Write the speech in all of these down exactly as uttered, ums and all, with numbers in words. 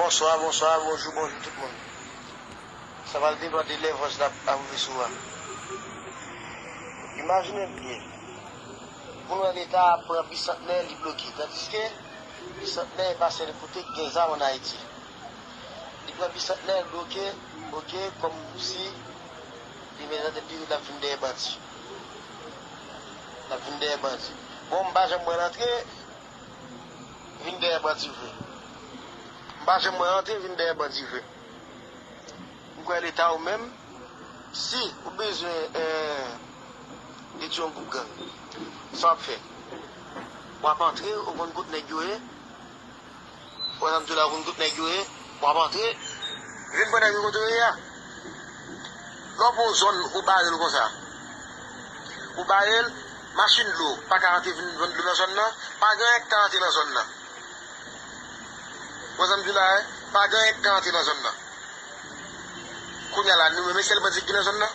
Bonswa, bonswa, bonjou, bonjou tout moun. Sa pral depann de lè vòs la ap rive sou a. Imajine w byen. Pou n wè Leta ap pran Bisantnè, li bloke. Tandiske Bisantnè e pa sèl kote k gen zam ann Ayiti. Li pran Bisantnè, l bloke, bloke, kòmsi li met nan tèt li l ap vin dèyè bandi. L ap vin dèyè bandi. Bon, m pa janm wè l antre, vin dèyè bandi vre. M pa janm wè l antre, vin dèyè bandi vre. M kwè Leta ou menm, si ou bezwen, eh, detwi yon gwoup gang, sa w ap fè? W ap antre, ou konn kot nèg yo ye, ou wè sa m di w la, ou konn kot nèg yo ye, w ap antre, vin pran nèg yo kote yo ye a. Lè w pran yon zòn, ou bare l konsa. Ou bare l, machin dlo pa ka antre vin vann dlo nan zòn nan, pa gen anyen k ka antre nan zòn nan. Ou wè sa m di w la, eh? Pa gen anyen k ka antre nan zòn nan. Kounye a la, nou menm, e sèl bandi ki gen nan zòn nan?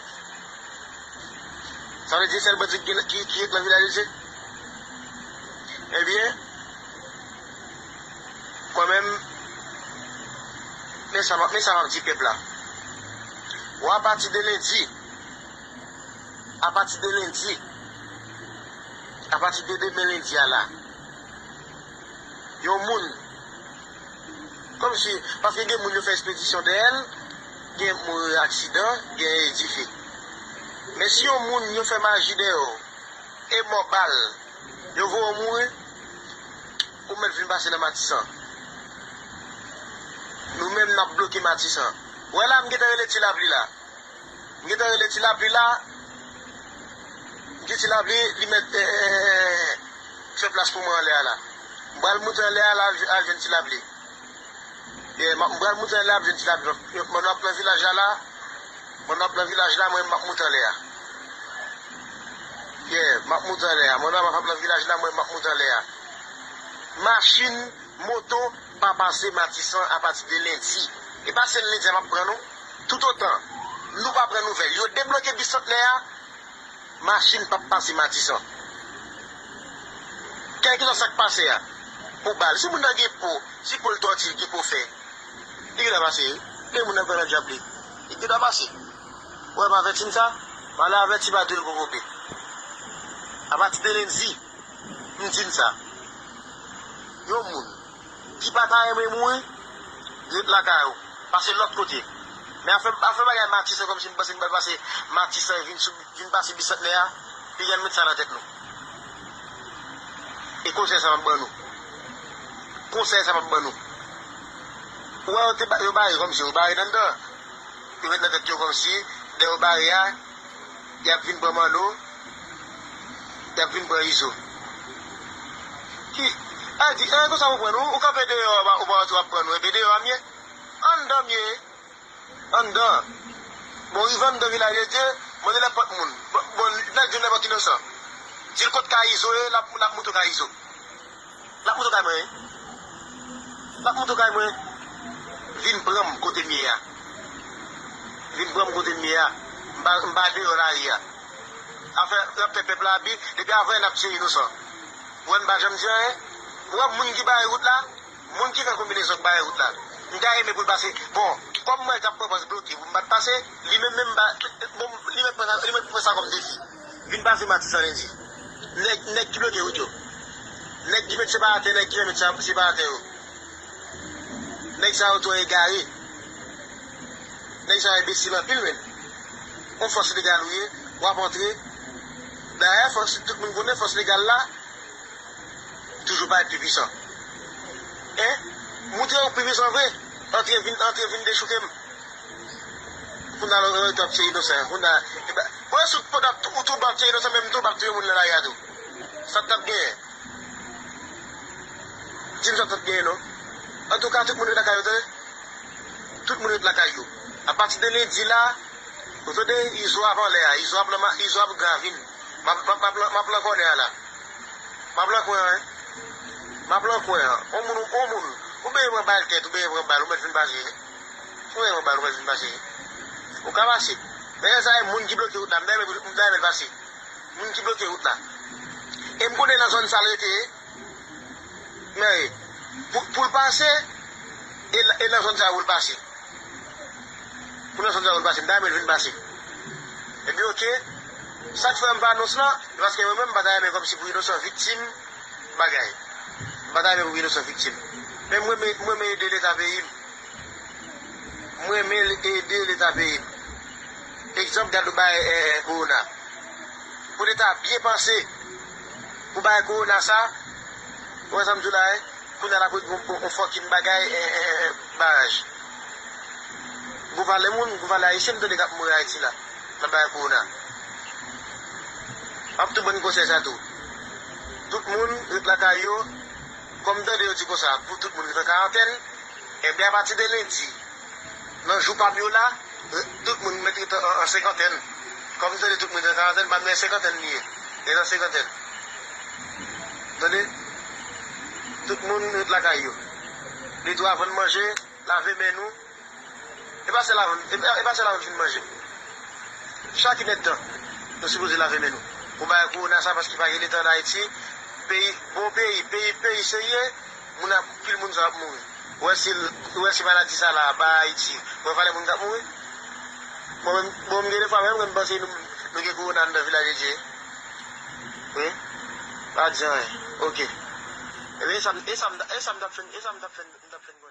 Sa vle di e sèl bandi ki gen, ki, ki ret nan Vilaj de Dye? Ebyen, mwen menm, men sa, men sa m ap di pèp la. Bon, apati de lendi, apati de lendi, apati de demen lendi a la, yon moun, kòmsi, paske gen moun yo fè espedisyon dèyè l, gen moun yo aksidan, gen e dife. Men si yon moun yo fè maji dèyè w, e mò bal, yo voye w mouri, ou mèt vin pase nan Matisan. Nou menm n ap bloke Matisan. Ou wè la, m gentan rele Ti Lapli la. M gentan rele Ti Lapli la. M di Ti Lapli, li mèt, eh, eh, eh, eh, fè plas pou mwen anlè a la. M pral moute anlè a la, al jwenn Ti Lapli. Yeah, m ap, m pral moute anlè a, ap jwenn Ti Lapli. Mwen ap nan vilaj la la. Mwen ap nan vilaj la, mwen m ap moute anlè a. Yeah, m ap moute anlè a. Mwen ap nan vilaj la, mwen m ap moute anlè a. Machin, moto pa pase Matisan apati de lendi. E pa sèl lendi a m ap pran non. Toutotan nou pa pran nouvèl, yo debloke Bisantnè a, machin p ap pase Matisan. Kèlkeswa sa k pase a, pou bal. Si moun nan gen po, si po l tòti, l gen po fè, li gen dwa pase, wi. Gen moun nan pran nan djab li. Li gen dwa pase. Ou wè m avèti n sa? M ale avèti, pa di l gon kope. Apati de lendi, m di n sa. Yon moun ki pa ta renmen mouri, ret lakay ou. Pase lòt kote. Men afè, afè bagay Matisan, kòmsi m panse m pral pase Matisan vin sou, vin pase Bisantnè a, piga n met sa nan tèt nou. E konsèy sa m ap ban nou. Konsèy sa m ap ban nou. Ou wè yo te ba-, yo bare kòmsi, yo bare nan anndan. Yo met nan tèt yo kòmsi, lè yo bare a, y ap vin pran Manno, y ap vin pran Izo. Ki, a di, e, konsa ou pran nou, ou kanpe deyò, ou pa, ou pa antre, w ap pran nou, enben deyò a m ye. Anndan m ye. Anndan. Bon, rive anndan Vilaj de Dye, mande nenpòt moun. Bon, bon, nèg jwenn nenpòt inosan. Di l kot kay Izo ye, l ap, l ap moute w kay Izo. L ap moute w kay mwen, wi. L ap moute w kay mwen. Vin pran m kote m ye a. Vin pran m kote m ye a. M pa, m pa deyò lari a. Afè, y ap fè pèp la abi, depi avanyè n ap tiye inosan. Ou wè m pa janm di anyen. Ou wè moun ki bare wout la, moun ki fè konbinezon k bare wout la. M ta renmen pou l pase. Bon, kòm mwen t ap pran pòz bloke pou m pa t pase, li menm menm ba, bon, li mèt pran sa, li mèt pran sa kòm defi. Vin pase Matisan lendi. Nèg, nèg ki bloke wout yo. Nèg ki met separatè, nèg ki fè met sa, separatè yo. Nèg sa yo twò egare. Nèg sa yo enbesil anpil, menn. Yon fòs legal ou ye, w ap antre. Dayè, fòs, tout moun konnen fòs legal la toujou parèt pi pwisan. Hein? Montre w pi pwisan vre. Antre vin, antre vin dechouke m. Kounye a, lè w ap tiye inosan, kounye a, e pa, mwen sou, pandan ou tou w ap tiye inosan, menm tou w ap touye moun nan lari a tou. Sa t ap genyen? Di m sa t ap genyen non. Antouka, tout moun ret lakay yo, tande. Tout moun ret lakay yo. Apati de lendi la, ou tande, Izo ap anlè a, Izo ap nan ma-, Izo ap gravin. M ap, m ap, m ap, m ap lan kònè a la. M ap lan kwen an, wi. M ap lan kwen an. On moun, on moun, ou benyen pran bal tèt, ou benyen pran bal, ou mèt vin pase. Ou benyen pran bal, ou mèt vin pase. Ou ka pase. Men sa e moun ki bloke wout la, m ta renmen, m ta renmen l pase. Moun ki bloke wout la. E m konnen nan zòn sa l rete, men, pou, pou l pase, E la- e nan zòn sa yo pou l pase. Pou nan zòn sa yo pou l pase, m ta renmen l vin pase. Epi oke, sa k fè m fè anons lan, se paske mwen menm m pa ta renmen kòmsi pou inosan viktim bagay. M pa ta renmen pou inosan viktim. Men mwen, mwen, mwen ede Leta peyi m. Mwen renmen ede Leta peyi m. Egzanp, gade w bay eh, eh, kowona. Pou Leta byen panse pou bay kowona sa, ou wè sa m di w la, eh? Kounye a l ap yon, yon, yon fòkin bagay, eh, eh, eh, baraj. Gwo valè moun, gwo valè ayisyen m tande k ap mouri Ayiti la, nan bagay kowona. M ap tou ban n konsèy sa tou. Tout moun ret lakay yo, kòm m tande yo di konsa, pou tout moun ret an karantèn, ebyen apati de lendi, nan jou pa m yo la, tout moun mèt ret an, an, an senkantèn. Kòm m tande tout moun ret an karantèn, pa m nan senkantèn li ye. Ret an senkantèn. Tande? Tout moun ret lakay yo. Li tou avan n manje, lave men nou. E pa sèl avan, e pa- e pa sèl avan n fin manje. Chak inèdtan, nou sipoze lave men nou. Pou bagay kowona sa, paske pa gen Leta ann Ayiti, peyi, bon peyi, peyi, peyi serye, moun ap, pil moun sa ap mouri. Ou wè si, ou wè si maladi sa la, ba Ayiti, ou wè valè moun k ap mouri? Bon, menm, bon, m gen de fwa, menm lè m panse nou, nou gen kowona anndan Vilaj de Dye. Wi. Pa di anyen. Oke. Ebyen, e sa m, e sa m, e sa m t ap fè, e sa m t ap fè, m t ap fè.